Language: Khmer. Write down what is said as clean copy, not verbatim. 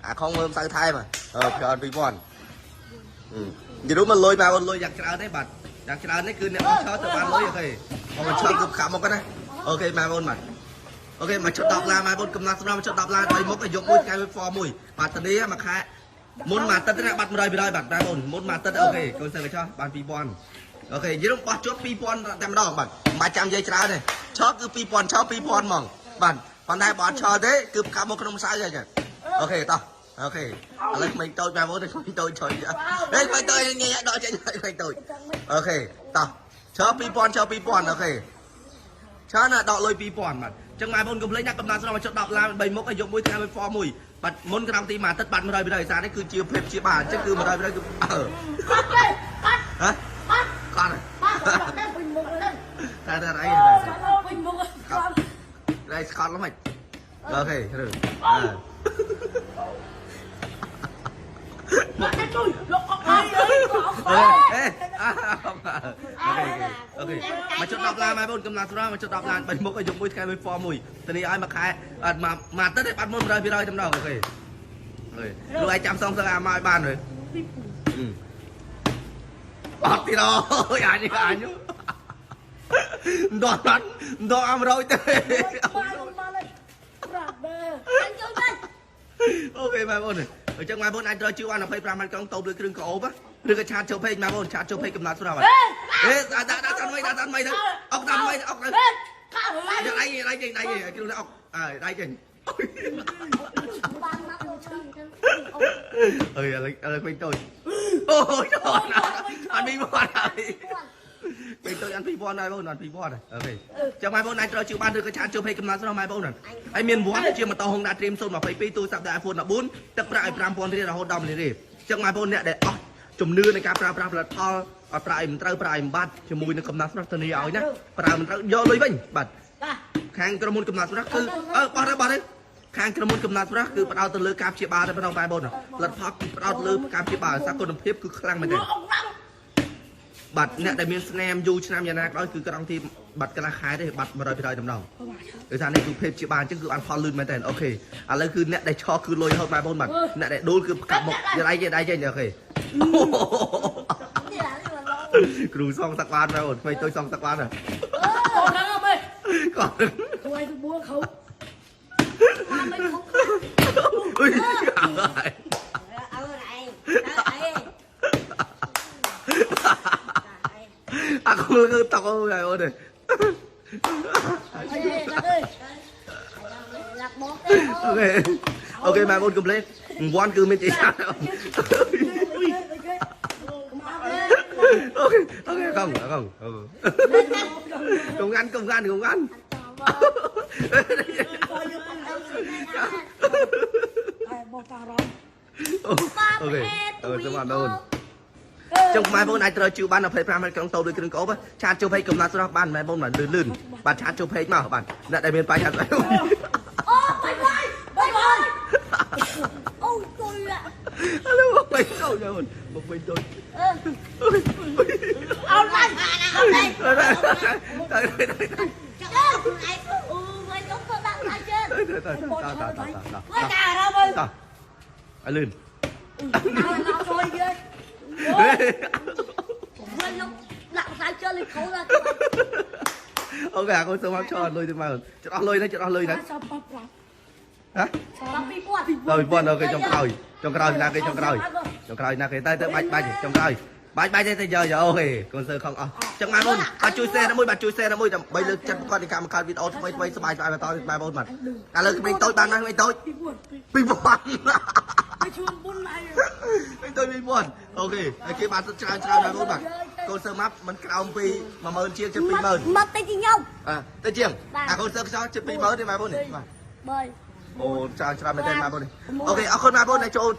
អាខំមើលម្សៅថែមអឺច្រើន2000និយាយរួមមកលុយបាទអូនលុយយ៉ាងច្រើនទេបាទយ៉ាងច្រើននេះគឺអ្នកបោះឆោតទៅបានលុយ OK បងឆោតគឺកាប់មកណា OK ម៉ែអូនបាទ OK មកជុត10ឡានម៉ែអូនកំណត់សម្រាប់មកជុត10ឡាន3មុខឲ្យយកមួយថ្ងៃមួយហ្វមួយបាទធានាមួយខែមុនមួយអាទិត្យណាបាត់100%បាទម៉ែអូនមុនមួយអាទិត្យ OK កូនសិស្សកឆោបាន2000 OK និយាយរួមបោះជាប់2000តែម្ដងបាទមិនបាច់ចាំនិយាយច្រើនទេឆោគឺ2000ឆោ2000ហ្មងបាទប៉ុន្តែបើអត់ឆោទេគឺកាប់មកក្នុងម្សៅហ្នឹង OK តោះ OK ឥឡូវក្មេងតូចម៉ែអូនក្មេងតូចឆុយហេក្មេងតូចញ៉ែដកចេញក្មេងតូច OK តោះឆោ2000ឆោ2000 OK ឆោណាដកលុយ2000បាទចឹងម៉ែបងកុំភ្លេចណាកំណត់ស្រង់មកចុច10ឡាន3មុខឲ្យយកមួយថ្ងៃមួយហ្វមួយបាទមុនក្រោមទីមួយអាទិត្យបាត់100%សារនេះគឺជាភាពជាបាទអញ្ចឹងគឺ100%គឺអឺ បាត់ទេបាត់ ហ៎ បាត់ កត់ បាត់បាត់តែពេញមុខហ្នឹង តែតែអី ពេញមុខគាត់ តែស្កត់ហ្មង OK ឬ បាត់តែជួយលោកអត់អី អេអេ OK OK មកចុច10ឡានម៉ែបងកំណត់ស្រង់មកចុច10ឡាន3មុខឲ្យយកមួយថ្ងៃមួយហ្វមួយធានាឲ្យមួយខែអត់មួយមួយអាទិត្យទេបាត់មុន100%តែម្ដង OK អេលោកឯងចាំសងសឹកអាមកឲ្យបានទេអត់ទៀតអូយអញអញមិនដល់មិនដល់អា100ទេ បានបានហើយប្រាក់ដែរ អញជួយវិញ OK ម៉ែបងអញ្ចឹងម៉ែបងអាចត្រូវជឿបាន25ម៉ាត់កង់តូបលើគ្រឿងក្អូបឬក៏ chat ចូល page ម៉ែបង chat ចូល page កំណត់ស្រាប់អេដាក់ដាក់ដាក់មិនដាក់ដាក់មិនទៅអុកដាក់មិនអុក ហេកាប់ ដៃដៃដៃចេញដៃគ្រឿងអុកអើដៃចេញ បានមកទៅឈឺទៅ អើយឥឡូវឥឡូវពេញតូចអូយអត់អត់មានមាត់ហើយពេញតូចអត់2000ហើយបងអត់2000ហើយ OK ចាំម៉ែបងអាចត្រូវជឿបានឬក៏ chat ចូល page កំណត់ស្រាប់ម៉ែបងហើយមានវត្តជាម៉ូតូ Honda Dream 022ទូរស័ព្ទ iPhone 14ទឹកប្រាក់ឲ្យ5000រៀលរហូតដល់1លានរៀលចឹងម៉ែបងអ្នកដែលអស់ជំនឿនៃការប្រើប្រាស់ផលិតផលអត់ប្រើឲ្យមិនត្រូវប្រើឲ្យមិនបាត់ជាមួយនឹងកំណត់ស្រស់ធានាឲ្យណាប្រើមិនត្រូវយកលុយវិញបាទ បាទ ខាងក្រុមហ៊ុនកំណត់ស្រស់គឺអឺបោះទៅបោះទៅខាងក្រុមហ៊ុនកំណត់ស្រស់គឺផ្ដោតទៅលើការព្យាបាលតែប៉ុណ្ណោះបែបបងផលិតផលគឺផ្ដោតលើការព្យាបាលសារគុណភាពគឺខ្លាំងមែនទេ អុកណាំ បាទអ្នកដែលមានស្នាមយូរឆ្នាំយ៉ាងណាក៏ដោយគឺក្រង់ទីបាត់កន្លះខែទេបាត់100%តម្ដងដោយសារនេះគឺភាពព្យាបាលអញ្ចឹងគឺបានផលលឿនមែនតើ OK ឥឡូវគឺអ្នកដែលឆោគឺលុយហូតបែបបងបាទអ្នកដែលដួលគឺផ្កាប់មកយកដៃចេញដៃចេញ OK នេះឡានេះមក គ្រូសងទឹកបានបែបបងថ្មីទៅសងទឹកបានហ៎ អូហ្នឹងអើយ គាត់ ជួយទៅបួខោ មកមិនខុស អុយ អើឯងតែឯង អាគូគឺតកអូយអូន អីអើយ ឡាប់មក OK OK ម៉ែអូនកុំភ្លេចវ៉ាន់គឺមានជា OK OK កងកងកុំអានកុំអានកុំអាន អែបោះតារំ OK អឺចាំបានអូនចុងម៉ែបងអាចត្រូវជឿបាន25ម៉ែត្រក្រុងតូបដូចគ្រឿងក្អូប chat ចូល page កំណត់ស្រស់បានម៉ែបងបានលឿនលឿនបាទ chat ចូល page មកបាទអ្នកដែលមានបញ្ហាស្អី អូបាយបាយបាយបាយអូជួយ ឥឡូវមកវិញតូចអូនមកវិញតូច អឺ អោឡាញ់ អត់ទេ ទៅទៅទៅទៅ ចុះឯងអូមិនអត់ទៅដាក់ដៃជើង ទៅទៅទៅទៅទៅទៅ មកតារំអើយ តោះឲ្យលឿន អោជួយយើ វិញលោកដាក់ដៃជើងលេខោដល់ OK អាកូនសូមមកឆោលុយទៅមកច្រោះលុយណាច្រោះលុយណា ចាប់ប៉ប្រា ហ៎ 2000 ដល់2000 OK ចុងក្រោយចុងក្រោយណាគេចុងក្រោយចុងក្រោយណាគេទៅទៅបាច់បាច់ចុងក្រោយបាច់បាច់ទេទៅយកយក OK កូនសើខំអស់ចឹងម៉ែបងបាទជួយ share មួយបាទជួយ share មួយដើម្បីលើកចិត្តគាត់នៃការបង្កើតវីដេអូថ្មីថ្មីសប្បាយសប្បាយបន្តទៀតម៉ែបងបាទឥឡូវក្មេងតូចបានណាក្មេងតូច 2000 2000 ទៅជួនបុនឯង ក្មេងតូច2000 OK ហើយគេបានច្រើនច្រើនម៉ែបងបាទកូនសើម៉ាប់មិនក្រោមពី10000ជាងជិត20000 មកទៅទីខ្ញុំ អើទៅជាងអាកូនសើខ្យល់ជិត20000ទេម៉ែបងនេះបាទ 3 អូច្រើនច្រើនមែនទេម៉ែបងនេះ OK អរគុណម៉ែបងដែលចូល